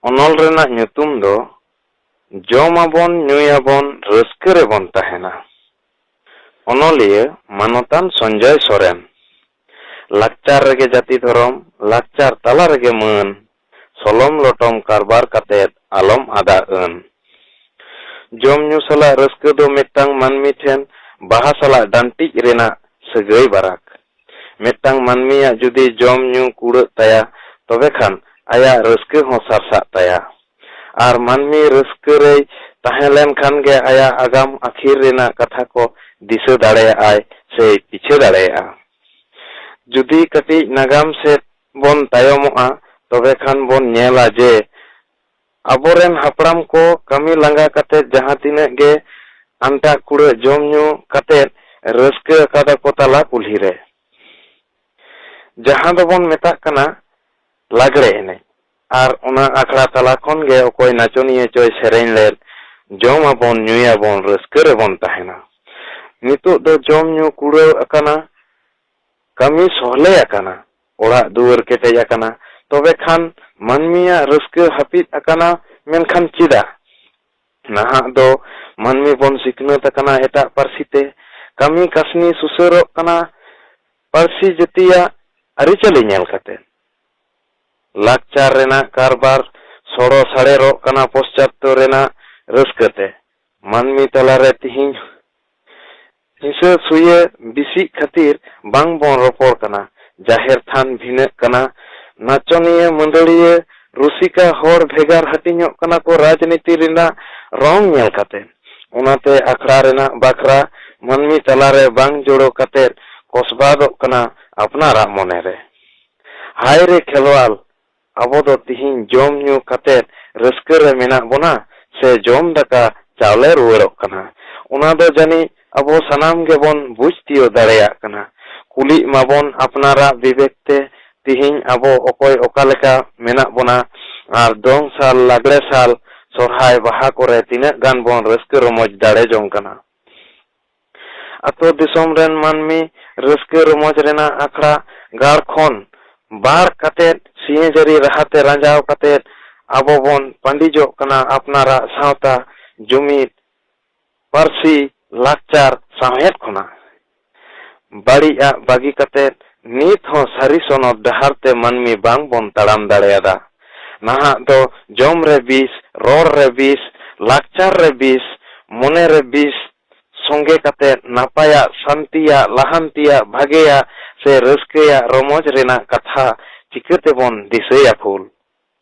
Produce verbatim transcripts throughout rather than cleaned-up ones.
ᱚᱱᱚᱞ ᱨᱮᱱᱟᱜ ᱧᱩᱛᱩᱢ ᱫᱚ ᱡᱚᱢᱟᱵᱚᱱ, ᱧᱩᱭᱟᱵᱚᱱ, ᱨᱟᱹᱥᱠᱟᱹ ᱨᱮᱵᱚᱱ ᱛᱟᱦᱮᱱᱟ᱾ ᱚᱱᱚᱞᱤᱭᱟᱹ ᱢᱟᱱᱚᱛᱟᱱ ᱥᱚᱧᱡᱚᱭ ᱥᱚᱨᱮᱱ᱾ ᱞᱟᱠᱪᱟᱨ ᱨᱮᱜᱮ ᱡᱟᱹᱛᱤ ᱫᱷᱚᱨᱚᱢ, ᱞᱟᱠᱪᱟᱨ ᱛᱟᱞᱟ ᱨᱮᱜᱮ ᱢᱟᱹᱱ, ᱥᱚᱞᱚᱢ ᱞᱚᱴᱚᱢ ᱠᱟᱨᱵᱟᱨ ᱠᱟᱛᱮᱫ ᱟᱞᱚᱢ ᱟᱫᱟ ᱟᱹᱱ᱾ ᱡᱚᱢ ᱧᱩ ᱥᱟᱞᱟᱜ ᱨᱟᱹᱥᱠᱟᱹ ᱫᱚ ᱢᱤᱫᱴᱟᱝ ᱢᱟᱹᱱᱢᱤ ᱴᱷᱮᱱ ᱵᱟᱦᱟ ᱥᱟᱞᱟᱜ ᱰᱟᱱᱴᱤᱡ ᱨᱮᱱᱟᱜ ᱥᱟᱹᱜᱟᱹᱭ ᱵᱟᱨᱟᱠ᱾ ᱢᱤᱫᱴᱟᱝ ᱢᱟᱹᱱᱢᱤᱭᱟᱜ ᱡᱩᱫᱤ ᱡᱚᱢ ᱧᱩ ᱠᱩᱲᱟᱹᱜ ᱛᱟᱭᱟ, ᱛᱚᱵᱮ ᱠᱷᱟᱱ ᱟᱭᱟᱜ ᱨᱟᱹᱥᱠᱟᱹ ᱦᱚᱸ ᱥᱟᱨᱥᱟᱜ ᱛᱟᱭᱟ᱾ ᱟᱨ ᱢᱟᱹᱱᱢᱤ ᱨᱟᱹᱥᱠᱟᱹ ᱨᱮᱭ ᱛᱟᱦᱮᱸ ᱞᱮᱱ ᱠᱷᱟᱱ ᱜᱮ ᱟᱭᱟᱜ ᱟᱜᱟᱢ ᱟᱹᱠᱷᱤᱨ ᱨᱮᱱᱟᱜ ᱠᱟᱛᱷᱟ ᱠᱚ ᱫᱤᱥᱟᱹ ᱫᱟᱲᱮᱭᱟᱜᱼᱟᱭ ᱥᱮᱭ ᱯᱤᱪᱷᱟᱹ ᱫᱟᱲᱮᱭᱟᱜᱼᱟ᱾ ᱡᱩᱫᱤ ᱠᱟᱹᱴᱤᱡ ᱱᱟᱜᱟᱢ ᱥᱮᱫ ᱵᱚᱱ ᱛᱟᱭᱚᱢᱚᱜᱼᱟ, ᱛᱚᱵᱮ ᱠᱷᱟᱱ ᱵᱚᱱ ᱧᱮᱞᱟ ᱡᱮ ᱟᱵᱚᱨᱮᱱ ᱦᱟᱯᱲᱟᱢ ᱠᱚ ᱠᱟᱹᱢᱤ ᱞᱟᱸᱜᱟ ᱠᱟᱛᱮ ᱡᱟᱦᱟᱸ ᱛᱤᱱᱟᱹᱜ ᱜᱮ ᱟᱱᱴᱟᱜ ᱠᱩᱲᱟᱹᱜ ᱡᱚᱢ ᱧᱩ ᱠᱟᱛᱮ ᱨᱟᱹᱥᱠᱟᱹ ᱟᱠᱟᱫᱟ ᱠᱚ ᱛᱟᱞᱟ ᱠᱩᱞᱦᱤ ᱨᱮ, ᱡᱟᱦᱟᱸ ᱫᱚᱵᱚᱱ ᱢᱮᱛᱟᱜ ᱠᱟᱱᱟ ᱞᱟᱜᱽᱲᱮ ᱮᱱᱮᱡ᱾ ᱟᱨ ᱚᱱᱟ ᱟᱠᱷᱲᱟ ᱛᱟᱞᱟ ᱠᱷᱚᱱ ᱜᱮ ᱚᱠᱚᱭ ᱱᱟᱪᱚᱱᱤᱭᱟᱹ ᱪᱚᱭ ᱥᱮᱨᱮᱧ ᱞᱮᱫ, "ᱡᱚᱢ ᱟᱵᱚᱱ, ᱧᱩᱭᱟᱵᱚᱱ, ᱨᱟᱹᱥᱠᱟᱹ ᱨᱮᱵᱚᱱ ᱛᱟᱦᱮᱱᱟ᱾" ᱱᱤᱛᱚᱜ ᱫᱚ ᱡᱚᱢ ᱧᱩ ᱠᱩᱲᱟᱹᱣ ᱟᱠᱟᱱᱟ, ᱠᱟᱹᱢᱤ ᱥᱚᱦᱞᱮ ᱟᱠᱟᱱᱟ, ᱚᱲᱟᱜ ᱫᱩᱣᱟᱹᱨ ᱠᱮᱴᱮᱡ ᱟᱠᱟᱱᱟ, ᱛᱚᱵᱮ ᱠᱷᱟᱱ ᱢᱟᱹᱱᱢᱤᱭᱟᱜ ᱨᱟᱹᱥᱠᱟᱹ ᱦᱟᱹᱯᱤᱫ ᱟᱠᱟᱱᱟ᱾ ᱢᱮᱱᱠᱷᱟᱱ ᱪᱮᱫᱟᱜ? ᱱᱟᱦᱟᱜ ᱫᱚ ᱢᱟᱹᱱᱢᱤ ᱵᱚᱱ ᱥᱤᱠᱷᱱᱟᱹᱛ ᱟᱠᱟᱱᱟ ᱮᱴᱟᱜ ᱯᱟᱹᱨᱥᱤ ᱛᱮ, ᱠᱟᱹᱢᱤ ᱠᱟᱹᱥᱱᱤ ᱥᱩᱥᱟᱹᱨᱚᱜ ᱠᱟᱱᱟ ᱯᱟᱹᱨᱥᱤ ᱡᱟᱹᱛᱤᱭᱟᱜ ᱟᱹᱨᱤᱪᱟᱹᱞᱤ ᱧᱮᱞ ᱠᱟᱛᱮ᱾ ᱞᱟᱠᱪᱟᱨ ᱨᱮᱱᱟᱜ ᱠᱟᱨᱵᱟᱨ ᱥᱚᱲᱚ ᱥᱟᱲᱮᱨᱚᱜ ᱠᱟᱱᱟ ᱯᱚᱥᱪᱟᱛᱛᱚ ᱨᱮᱱᱟᱜ ᱨᱟᱹᱥᱠᱟᱹ ᱛᱮ᱾ ᱢᱟᱹᱱᱢᱤ ᱛᱟᱞᱟᱨᱮ ᱛᱤᱦᱤᱧ ᱦᱤᱸᱥᱟᱹ ᱥᱩᱭᱟᱹ ᱵᱤᱥᱤᱜ ᱠᱷᱟᱹᱛᱤᱨ ᱵᱟᱝ ᱵᱚᱱ ᱨᱚᱯᱚᱲ ᱠᱟᱱᱟ᱾ ᱡᱟᱦᱮᱨ ᱛᱷᱟᱱ ᱵᱷᱤᱱᱟᱹᱜ ᱠᱟᱱᱟ᱾ ᱱᱟᱪᱚᱱᱤᱭᱟᱹ, ᱢᱟᱹᱫᱟᱹᱲᱤᱭᱟᱹ, ᱨᱩᱥᱤᱠᱟ ᱦᱚᱲ ᱵᱷᱮᱜᱟᱨ ᱦᱟᱹᱴᱤᱧᱚᱜ ᱠᱟᱱᱟ ᱠᱚ ᱨᱟᱡᱽᱱᱤᱛᱤ ᱨᱮᱱᱟᱜ ᱨᱚᱝ ᱧᱮᱞ ᱠᱟᱛᱮ᱾ ᱚᱱᱟᱛᱮ ᱟᱠᱷᱲᱟ ᱨᱮᱱᱟᱜ ᱵᱟᱠᱷᱨᱟ ᱢᱟᱹᱱᱢᱤ ᱛᱟᱞᱟᱨᱮ ᱵᱟᱝ ᱡᱚᱲᱚ ᱠᱟᱛᱮ ᱠᱚᱥᱵᱟᱫᱚᱜ ᱠᱟᱱᱟ ᱟᱯᱱᱟᱨᱟᱜ ᱢᱚᱱᱮᱨᱮ᱾ ᱦᱟᱭ ᱨᱮ ᱠᱷᱮᱞᱣᱟᱞ, ᱟᱵᱚ ᱫᱚ ᱛᱤᱦᱤᱧ ᱡᱚᱢ ᱧᱩ ᱠᱟᱛᱮ ᱨᱟᱹᱥᱠᱟᱹ ᱨᱮ ᱢᱮᱱᱟᱜ ᱵᱚᱱᱟ ᱥᱮ ᱡᱚᱢ ᱫᱟᱠᱟ ᱪᱟᱣᱞᱮ ᱨᱩᱣᱟᱹᱲᱚᱜ ᱠᱟᱱᱟ? ᱚᱱᱟ ᱫᱚ ᱡᱟᱹᱱᱤᱡ ᱟᱵᱚ ᱥᱟᱱᱟᱢ ᱜᱮᱵᱚᱱ ᱵᱩᱡᱽ ᱛᱤᱭᱳᱜ ᱫᱟᱲᱮᱭᱟᱜ ᱠᱟᱱᱟ᱾ ᱠᱩᱞᱤᱜ ᱢᱟᱵᱚᱱ ᱟᱯᱱᱟᱨᱟᱜ ᱵᱤᱵᱮᱠ ᱛᱮ, ᱛᱤᱦᱤᱧ ᱟᱵᱚ ᱚᱠᱚᱭ ᱚᱠᱟ ᱞᱮᱠᱟ ᱢᱮᱱᱟᱜ ᱵᱚᱱᱟ ᱟᱨ ᱫᱚᱝ ᱥᱟᱞ, ᱞᱟᱜᱽᱲᱮ ᱥᱟᱞ, ᱥᱚᱨᱦᱟᱭ, ᱵᱟᱦᱟ ᱠᱚᱨᱮ ᱛᱤᱱᱟᱹᱜ ᱜᱟᱱ ᱵᱚᱱ ᱨᱟᱹᱥᱠᱟᱹ ᱨᱚᱢᱚᱡᱽ ᱫᱟᱲᱮ ᱡᱚᱝ ᱠᱟᱱᱟ᱾ ᱟᱛᱳ ᱫᱤᱥᱚᱢ ᱨᱮᱱ ᱢᱟᱹᱱᱢᱤ ᱨᱟᱹᱥᱠᱟᱹ ᱨᱚᱢᱚᱡᱽ ᱨᱮᱱᱟᱜ ᱟᱠᱷᱲᱟ ᱜᱟᱲ ᱠᱷᱚᱱ ᱵᱟᱲ ᱠᱟᱛᱮᱫ, ᱥᱤᱧᱡᱟᱹᱨᱤ ᱨᱟᱦᱟᱛᱮ ᱨᱟᱸᱡᱟᱣ ᱠᱟᱛᱮᱫ, ᱟᱵᱚ ᱵᱚᱱ ᱯᱟᱺᱰᱤᱡᱚᱜ ᱠᱟᱱᱟ ᱟᱯᱱᱟᱨᱟᱜ ᱥᱟᱶᱛᱟ, ᱡᱩᱢᱤᱫ, ᱯᱟᱹᱨᱥᱤ, ᱞᱟᱠᱪᱟᱨ, ᱥᱟᱶᱦᱮᱫ ᱠᱷᱚᱱᱟᱜ᱾ ᱵᱟᱹᱲᱤᱡᱟᱜ ᱵᱟᱹᱜᱤ ᱠᱟᱛᱮ ᱱᱤᱛ ᱦᱚᱸ ᱥᱟᱹᱨᱤ ᱥᱚᱱᱚᱛ ᱰᱟᱦᱟᱨ ᱛᱮ ᱢᱟᱹᱱᱢᱤ ᱵᱟᱝ ᱵᱚᱱ ᱛᱟᱲᱟᱢ ᱫᱟᱲᱮᱭᱟᱫᱟ᱾ ᱱᱟᱦᱟᱜ ᱫᱚ ᱡᱚᱢ ᱨᱮ ᱵᱤᱥ, ᱨᱚᱲ ᱨᱮ ᱵᱤᱥ, ᱞᱟᱠᱪᱟᱨ ᱨᱮ ᱵᱤᱥ, ᱢᱚᱱᱮ ᱨᱮ ᱵᱤᱥ, ᱥᱚᱸᱜᱮ ᱠᱟᱛᱮ ᱱᱟᱯᱟᱭᱟᱜ, ᱥᱟᱱᱛᱤᱭᱟᱜ, ᱞᱟᱦᱟᱱᱛᱤᱭᱟᱜ, ᱵᱷᱟᱜᱮᱭᱟᱜ ᱥᱮ ᱨᱟᱹᱥᱠᱟᱹᱭᱟᱜ ᱨᱚᱢᱚᱡᱽ ᱨᱮᱱᱟᱜ ᱠᱟᱛᱷᱟ ᱪᱤᱠᱟᱹ ᱛᱮᱵᱚᱱ ᱫᱤᱥᱟᱹᱭᱟ ᱯᱷᱩᱞ?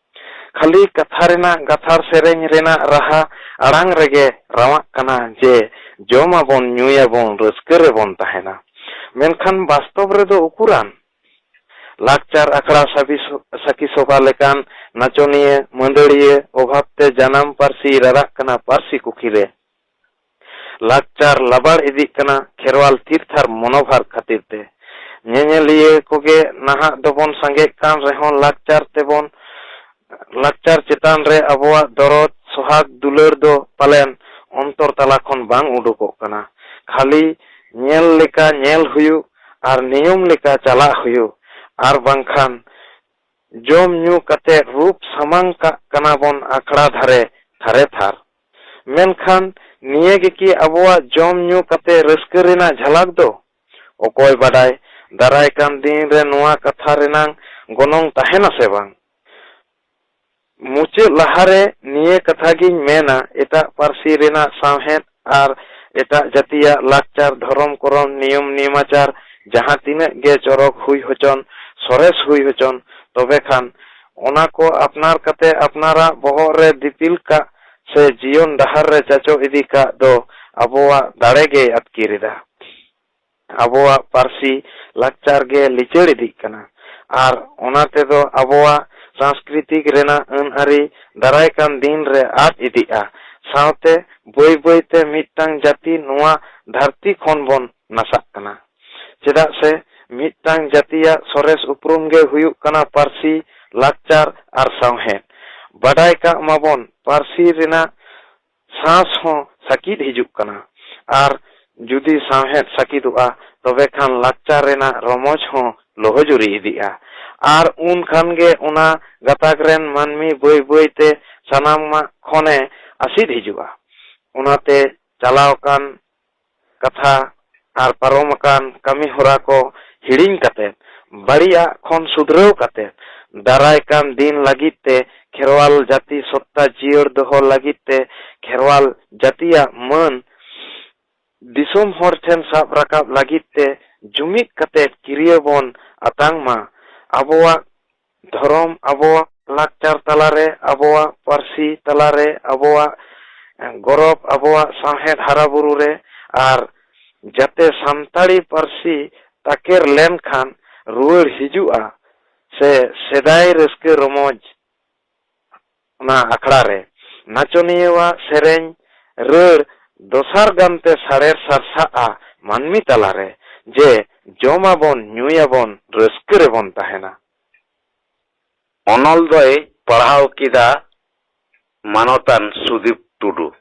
ᱠᱷᱟᱹᱞᱤ ᱠᱟᱛᱷᱟ ᱨᱮᱱᱟᱜ ᱜᱟᱛᱷᱟᱲ ᱥᱮᱨᱮᱧ ᱨᱮᱱᱟᱜ ᱨᱟᱦᱟ ᱟᱲᱟᱝ ᱨᱮᱜᱮ ᱨᱟᱣᱟᱜ ᱠᱟᱱᱟ ᱡᱮ ᱡᱚᱢᱟᱵᱚᱱ, ᱧᱩᱭᱟᱵᱚᱱ, ᱨᱟᱹᱥᱠᱟᱹ ᱨᱮᱵᱚᱱ ᱛᱟᱦᱮᱱᱟ᱾ ᱢᱮᱱᱠᱷᱟᱱ ᱵᱟᱥᱛᱚᱵ ᱨᱮᱫᱚ ᱩᱠᱩᱨᱟᱱ? ᱞᱟᱠᱪᱟᱨ ᱟᱠᱷᱲᱟ ᱥᱟᱵᱤ-, ᱥᱟᱹᱠᱷᱤ ᱥᱚᱵᱷᱟ ᱞᱮᱠᱟᱱ ᱱᱟᱪᱚᱱᱤᱭᱟᱹ, ᱢᱟᱹᱫᱟᱹᱲᱤᱭᱟᱹ ᱚᱵᱷᱟᱵ ᱛᱮ ᱡᱟᱱᱟᱢ ᱯᱟᱹᱨᱥᱤ ᱨᱟᱨᱟᱜ ᱠᱟᱱᱟ ᱯᱟᱹᱨᱥᱤ ᱠᱩᱠᱷᱤ ᱨᱮ᱾ ᱞᱟᱠᱪᱟᱨ ᱞᱟᱵᱟᱲ ᱤᱫᱤᱜ ᱠᱟᱱᱟ ᱠᱷᱮᱨᱣᱟᱞ ᱛᱷᱤᱨ ᱛᱷᱟᱨ ᱢᱚᱱᱳᱵᱷᱟᱨ ᱠᱷᱟᱹᱛᱤᱨ ᱛᱮ᱾ ᱧᱮᱧᱮᱞᱤᱭᱟᱹ ᱠᱚᱜᱮ ᱱᱟᱦᱟᱜ ᱫᱚᱵᱚᱱ ᱥᱟᱸᱜᱮᱜ ᱠᱟᱱ ᱨᱮᱦᱚᱸ ᱞᱟᱠᱪᱟᱨ ᱛᱮᱵᱚᱱ, ᱞᱟᱠᱪᱟᱨ ᱪᱮᱛᱟᱱ ᱨᱮ ᱟᱵᱚᱣᱟᱜ ᱫᱚᱨᱚᱫ ᱥᱚᱦᱟᱜ ᱫᱩᱞᱟᱹᱲ ᱫᱚ ᱯᱟᱞᱮᱱ ᱚᱱᱛᱚᱨ ᱛᱟᱞᱟ ᱠᱷᱚᱱ ᱵᱟᱝ ᱩᱰᱩᱠᱚᱜ ᱠᱟᱱᱟ᱾ ᱠᱷᱟᱹᱞᱤ ᱧᱮᱞ ᱞᱮᱠᱟ ᱧᱮᱞ ᱦᱩᱭᱩᱜ ᱟᱨ ᱱᱤᱭᱚᱢ ᱞᱮᱠᱟ ᱪᱟᱞᱟᱜ ᱦᱩᱭᱩᱜ, ᱟᱨ ᱵᱟᱝᱠᱷᱟᱱ ᱡᱚᱢ ᱧᱩ ᱠᱟᱛᱮ ᱨᱩᱯ ᱥᱟᱢᱟᱝ ᱠᱟᱜ ᱠᱟᱱᱟ ᱵᱚᱱ ᱟᱠᱷᱲᱟ ᱫᱷᱟᱨᱮ ᱛᱷᱟᱨᱮ ᱛᱷᱟᱨ᱾ ᱢᱮᱱᱠᱷᱟᱱ ᱱᱤᱭᱟᱹ ᱜᱮ ᱠᱤ ᱟᱵᱚᱣᱟᱜ ᱡᱚᱢ ᱧᱩ ᱠᱟᱛᱮ ᱨᱟᱹᱥᱠᱟᱹ ᱨᱮᱱᱟᱜ ᱡᱷᱟᱞᱟᱠ ᱫᱚ? ᱚᱠᱚᱭ ᱵᱟᱰᱟᱭ, ᱫᱟᱨᱟᱭ ᱠᱟᱱ ᱫᱤᱱ ᱨᱮ ᱱᱚᱣᱟ ᱠᱟᱛᱷᱟ ᱨᱮᱱᱟᱝ ᱜᱚᱱᱚᱝ ᱛᱟᱦᱮᱱᱟ ᱥᱮ ᱵᱟᱝ? ᱢᱩᱪᱟᱹᱫ ᱞᱟᱦᱟᱨᱮ ᱱᱤᱭᱟᱹ ᱠᱟᱛᱷᱟ ᱜᱤᱧ ᱢᱮᱱᱟ, ᱮᱴᱟᱜ ᱯᱟᱹᱨᱥᱤ ᱨᱮᱱᱟᱜ ᱥᱟᱶᱦᱮᱫ ᱟᱨ ᱮᱴᱟᱜ ᱡᱟᱹᱛᱤᱭᱟᱜ ᱞᱟᱠᱪᱟᱨ, ᱫᱷᱚᱨᱚᱢ, ᱠᱚᱨᱚᱢ, ᱱᱤᱭᱚᱢ, ᱱᱮᱢᱟᱪᱟᱨ ᱡᱟᱦᱟᱸ ᱛᱤᱱᱟᱹᱜ ᱜᱮ ᱪᱚᱨᱚᱠ ᱦᱩᱭ ᱦᱚᱪᱚᱱ, ᱥᱚᱨᱮᱥ ᱦᱩᱭ ᱦᱚᱪᱚᱱ, ᱛᱚᱵᱮ ᱠᱷᱟᱱ ᱚᱱᱟ ᱠᱚ ᱟᱯᱱᱟᱨ ᱠᱟᱛᱮ ᱟᱯᱱᱟᱨᱟᱜ ᱵᱚᱦᱚᱜ ᱨᱮ ᱫᱤᱯᱤᱞ ᱠᱟᱜ ᱥᱮ ᱡᱤᱭᱚᱱ ᱰᱟᱦᱟᱨ ᱨᱮ ᱪᱟᱪᱚ ᱤᱫᱤ ᱠᱟᱜ ᱫᱚ ᱟᱵᱚᱣᱟᱜ ᱫᱟᱲᱮ ᱜᱮᱭ ᱟᱹᱛᱠᱤᱨ ᱮᱫᱟ᱾ ᱟᱵᱚᱣᱟᱜ ᱯᱟᱹᱨᱥᱤ ᱞᱟᱠᱪᱟᱨ ᱜᱮ ᱞᱤᱪᱟᱹᱲ ᱤᱫᱤᱜ ᱠᱟᱱᱟ᱾ ᱟᱨ ᱚᱱᱟ ᱛᱮᱫᱚ ᱟᱵᱚᱣᱟᱜ ᱥᱟᱝᱥᱠᱨᱤᱛᱤᱠ ᱨᱮᱱᱟᱜ ᱟᱹᱱ ᱟᱹᱨᱤ ᱫᱟᱨᱟᱭ ᱠᱟᱱ ᱫᱤᱱ ᱨᱮ ᱟᱫ ᱤᱫᱤᱜᱼᱟ᱾ ᱥᱟᱶᱛᱮ ᱵᱟᱹᱭ ᱵᱟᱹᱭ ᱛᱮ ᱢᱤᱫᱴᱟᱝ ᱡᱟᱹᱛᱤ ᱱᱚᱣᱟ ᱫᱷᱟᱹᱨᱛᱤ ᱠᱷᱚᱱ ᱵᱚᱱ ᱱᱟᱥᱟᱜ ᱠᱟᱱᱟ᱾ ᱪᱮᱫᱟᱜ ᱥᱮ ᱢᱤᱫᱴᱟᱝ ᱡᱟᱹᱛᱤᱭᱟᱜ ᱥᱚᱨᱮᱥ ᱩᱯᱨᱩᱢ ᱜᱮ ᱦᱩᱭᱩᱜ ᱠᱟᱱᱟ ᱯᱟᱹᱨᱥᱤ, ᱞᱟᱠᱪᱟᱨ ᱟᱨ ᱥᱟᱶᱦᱮᱫ᱾ ᱵᱟᱰᱟᱭ ᱠᱟᱜ ᱢᱟᱵᱚᱱ, ᱯᱟᱹᱨᱥᱤ ᱨᱮᱱᱟᱜ ᱥᱟᱸᱥ ᱦᱚᱸ ᱥᱟᱹᱠᱤᱫ ᱦᱤᱡᱩᱜ ᱠᱟᱱᱟ᱾ ᱟᱨ ᱡᱩᱫᱤ ᱥᱟᱶᱦᱮᱫ ᱥᱟᱹᱠᱤᱫᱚᱜᱼᱟ, ᱛᱚᱵᱮ ᱠᱷᱟᱱ ᱞᱟᱠᱪᱟᱨ ᱨᱮᱱᱟᱜ ᱨᱚᱢᱚᱡᱽ ᱦᱚᱸ ᱞᱚᱦᱚᱡᱩᱨᱤ ᱤᱫᱤᱜᱼᱟ᱾ ᱟᱨ ᱩᱱ ᱠᱷᱟᱱ ᱜᱮ ᱚᱱᱟ ᱜᱟᱛᱟᱠ ᱨᱮᱱ ᱢᱟᱹᱱᱢᱤ ᱵᱟᱹᱭ ᱵᱟᱹᱭ ᱛᱮ ᱥᱟᱱᱟᱢᱟᱜ ᱠᱷᱚᱱᱮ ᱟᱥᱤᱫ ᱦᱤᱡᱩᱜᱼᱟ᱾ ᱚᱱᱟᱛᱮ ᱪᱟᱞᱟᱣ ᱟᱠᱟᱱ ᱠᱟᱛᱷᱟ ᱟᱨ ᱯᱟᱨᱚᱢ ᱟᱠᱟᱱ ᱠᱟᱹᱢᱤ ᱦᱚᱨᱟ ᱠᱚ ᱦᱤᱲᱤᱧ ᱠᱟᱛᱮ, ᱵᱟᱹᱲᱤᱡᱟᱜ ᱠᱷᱚᱱ ᱥᱩᱫᱷᱨᱟᱹᱣ ᱠᱟᱛᱮ, ᱫᱟᱨᱟᱭ ᱠᱟᱱ ᱫᱤᱱ ᱞᱟᱹᱜᱤᱫ ᱛᱮ ᱠᱷᱮᱨᱣᱟᱞ ᱡᱟᱹᱛᱤ ᱥᱚᱛᱛᱟ ᱡᱤᱭᱟᱹᱲ ᱫᱚᱦᱚ ᱞᱟᱹᱜᱤᱫ ᱛᱮ ᱠᱷᱮᱨᱣᱟᱞ ᱡᱟᱹᱛᱤᱭᱟᱜ ᱢᱟᱹᱱ ᱫᱤᱥᱚᱢ ᱦᱚᱲ ᱴᱷᱮᱱ ᱥᱟᱵ ᱨᱟᱠᱟᱵ ᱞᱟᱹᱜᱤᱫ ᱛᱮ ᱡᱩᱢᱤᱫ ᱠᱟᱛᱮ ᱠᱤᱨᱭᱟᱹ ᱵᱚᱱ ᱟᱛᱟᱝ ᱢᱟ᱾ ᱟᱵᱚᱣᱟᱜ ᱫᱷᱚᱨᱚᱢ, ᱟᱵᱚᱣᱟᱜ ᱞᱟᱠᱪᱟᱨ ᱛᱟᱞᱟᱨᱮ, ᱟᱵᱚᱣᱟᱜ ᱯᱟᱹᱨᱥᱤ ᱛᱟᱞᱟᱨᱮ, ᱟᱵᱚᱣᱟᱜ ᱜᱚᱨᱚᱵ, ᱟᱵᱚᱣᱟᱜ ᱥᱟᱶᱦᱮᱫ ᱦᱟᱨᱟ ᱵᱩᱨᱩ ᱨᱮ, ᱟᱨ ᱡᱟᱛᱮ ᱥᱟᱱᱛᱟᱲᱤ ᱯᱟᱹᱨᱥᱤ ᱛᱟᱠᱮᱨ ᱞᱮᱱᱠᱷᱟᱱ ᱨᱩᱣᱟᱹᱲ ᱦᱤᱡᱩᱜᱼᱟ ᱥᱮ ᱥᱮᱫᱟᱭ ᱨᱟᱹᱥᱠᱟᱹ ᱨᱚᱢᱚᱡᱽ ᱚᱱᱟ ᱟᱠᱷᱲᱟ ᱨᱮ᱾ ᱱᱟᱪᱚᱱᱤᱭᱟᱹᱣᱟᱜ ᱥᱮᱨᱮᱧ ᱨᱟᱹᱲ ᱫᱚᱥᱟᱨ ᱜᱟᱱᱛᱮ ᱥᱟᱲᱮᱨ ᱥᱟᱨᱥᱟᱜᱼᱟ ᱢᱟᱹᱱᱢᱤ ᱛᱟᱞᱟᱨᱮ, ᱡᱮ ᱡᱚᱢᱟᱵᱚᱱ, ᱧᱩᱭᱟᱵᱚᱱ, ᱨᱟᱹᱥᱠᱟᱹ ᱨᱮᱵᱚᱱ ᱛᱟᱦᱮᱱᱟ᱾ ᱚᱱᱚᱞ ᱫᱚᱭ ᱯᱟᱲᱦᱟᱣ ᱠᱮᱫᱟ ᱢᱟᱱᱚᱛᱟᱱ ᱥᱩᱫᱤᱯ ᱴᱩᱰᱩ᱾